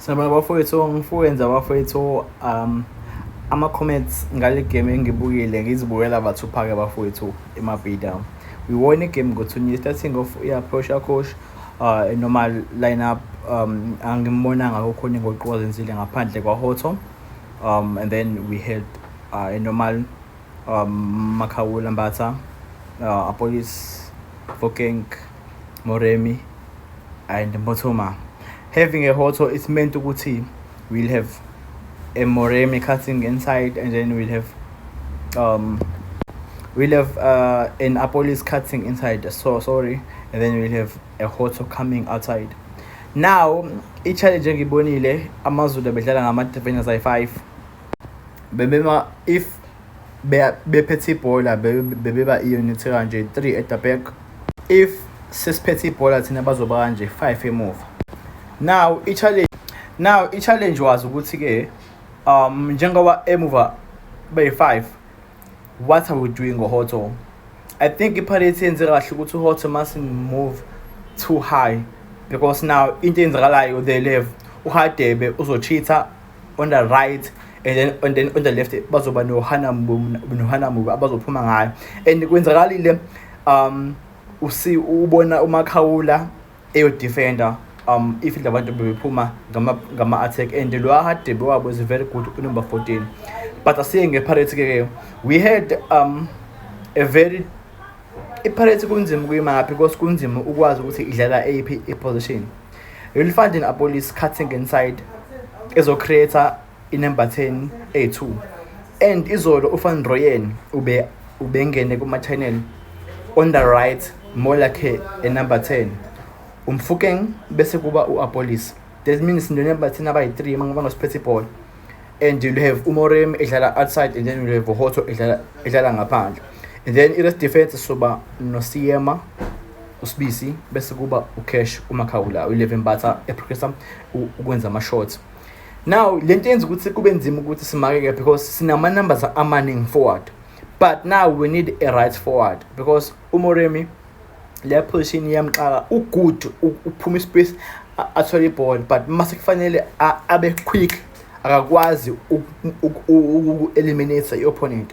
Sanibona bafowethu, ngifuna bafowethu ama-comments ngale game engibukile, ngizibukela mathupha-ke bafowethu eMabhida. We won igame ngo-2-0, starting off i-approach coach normal lineup. Angimbonanga kukhona inguquko azenzile ngaphandle kwaHotto, and then we had a normal Makhawula, Mbatha, Appollis, Mofokeng, Moremi and Mbuthuma. Having a Hotto, it's meant ukuthi we'll have a Moremi cutting inside and then we'll have an Appollis cutting inside, so sorry, and then we'll have a Hotto coming outside. Now i-challenge engibonile, AmaZulu bedlala ngama-defenders ayi-5, bebema if bephethe ibhola bebeba i-unit kanje, 3 at the back. If sesiphethe ibhola thina bazoba kanje, 5 emuva. Now i-challenge was ukuthi-ke njengoba emuva beyi-5, what are we doing ngoHotto? I think iPirates yenze kahle ukuthi uHotto mustn't move too high, because now into eyenzakalayo, they have uHadebe uzocheata on the right and then on the left bazoba noHanamubi abazophuma ngayo. And kwenzakalile usi ubona uMakhawula eyo-defender if labantu bebephuma ngama attack, and lo Hadebe wabo is very good, number 14. But asiye ngePirates ke, we had a very, iPirates kunzima ukuyimaka because kunzima ukwazi ukuthi idlala eyiphi i-position. You'll find an Appollis cutting inside ezo-create i-number 10 A2, and izolo uVan Rooyen ubengene kuma-channel on the right, more like a number 10, uMofokeng bese kuba u-Appollis. That means sino-number 10 abayi-3 uma bangasiphethe ibhola, and you'll have uMoremi edlala outside and then you'll have uHotto edlala ngaphandle, and then i-rest defense soba noSeema, uSibisi, bese kuba uCash uMakhawula, u-11 Mbatha eprogressa ukwenza ama-shots. Now lento yenza ukuthi kube nzima ukuthi simakeke because sinama-numbers amaningi forward, but now we need a right forward because uMoremi le position iyamxaka. Ugood uphuma ispace, athole ibhola, but mase kufanele abe quick akakwazi uku-eliminate i-opponent.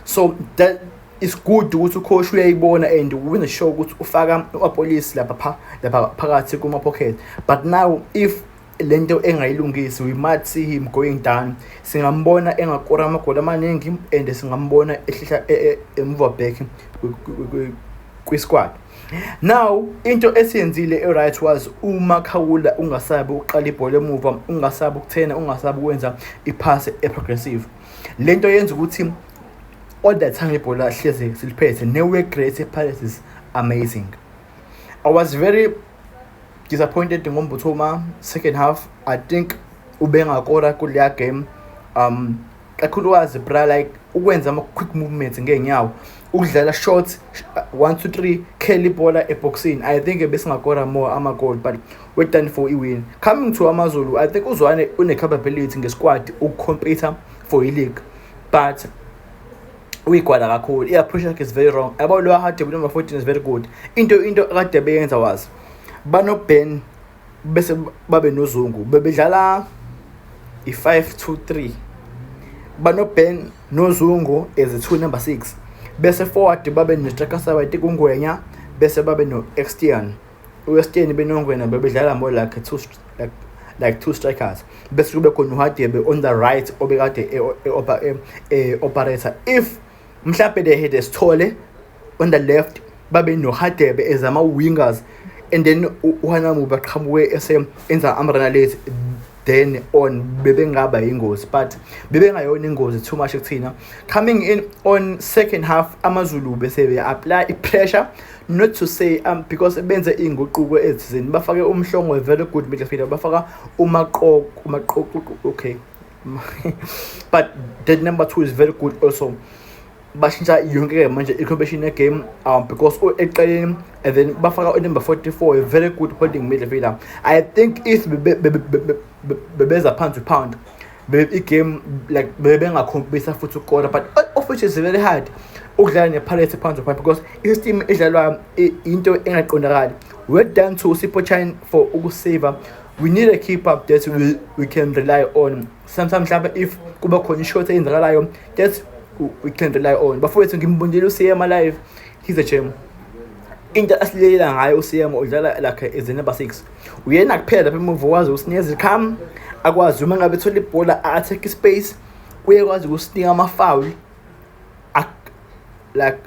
So that is good ukuthi ucoach uyayibona and wenza sure ukuthi ufaka u-Appollis lapha phakathi kuma-pocket. But now if lento engayilungisi, we might see him going down. Singambona engakora amagoli amaningi and singambona ehlihla emuva back kwi-squad. Now into esiyenzile e-right was uMakhawula ungasabi ukuqala ibhola emuva, ungasabi ukuthena, ungasabi ukwenza iphasi e-progressive. Lento yenza ukuthi all the time ibhola hlezi siliphethe ne-work rate e-Pirates is amazing. I was very disappointed ngoMbuthuma second half. I think ubengakora kuleya game, kakhulukazi bra, like ukwenza ama-quick movements ngey'nyawo, ukudlala short 1 2 3, curl ibhola eboxini. I think besingakora more ama-goal, but we're done for i-win. Coming to AmaZulu, I think uZwane une-capability ngesquad ukucompete for i-league, but uyigwala kakhulu. I-approach yakhe is very wrong, yabo. Lo Hadebe number 14 is very good. Into akade beyenza was bano-Ben bese babe noZungu, bebedlala i-5-2-3, bano-Ben noZungu as a two number 6, bese forward babe ne-striker sabo, I think uNgwenya, bese babe no-Ekstein. U-Ekstein benoNgwenya bebedlala more like two like two strikers, bese kube khona uHadebe on the right obekade e-operator. If mhlambe they had Sithole on the left, babe noHadebe as ama-wingers, and then uHanamu baqhamuke ese enza ama-run late, then on bebengaba yingozi, but bebengayona ingozi too much kuthina. Coming in on second half, AmaZulu bese be-apply i-pressure, not to say because benze iy'nguquko ezithizeni, bafake uMhlongo, very good midfielder, bafaka uMaqoko, uMaqoko okay, but that number 2 is very good also. Bashintsha yonke-ke manje i-combination ye-game because eqaleni, and then bafaka number 44, a very good holding midfielder. I think if bebeza pound to pound i-game, like bebengakhombisa futhi ukukora, but of which is very hard ukudlala ne-Pirates pound to pound because i-system edlalwayo into engaqondakali. Well done to Sipho Chaine for ukusave. We need a keeper that we can rely on. Sometimes mhlawumbe if kuba khona i-shot eyenzakalayo that we can rely on. Bafowethu, ngimbonile uSeema live, he's a gem. Into asilelela ngayo uSeema, udlala like as a number 6. Uyena kuphela lapha emuva okwazi ukusinikeza i-calm, akwazi uma ngabe ethola ibhola a-attack space, uyakwazi ukusinika ama-foul like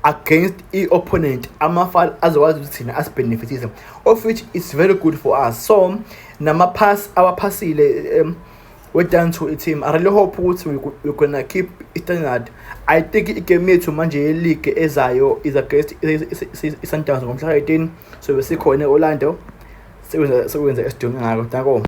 against i-opponent, ama-foul azokwazi ukuthi thina asi-benefitise, of which is very good for us. So nama-pass awaphasile, well done to i-team. I really hope ukuthi we're gonna keep i-standard. I think i-game yethu manje ye-league ezayo is against i-Sundowns ngomhla ka-18, so besikhona e-Orlando, sekwenza esidinga ngako. Danko.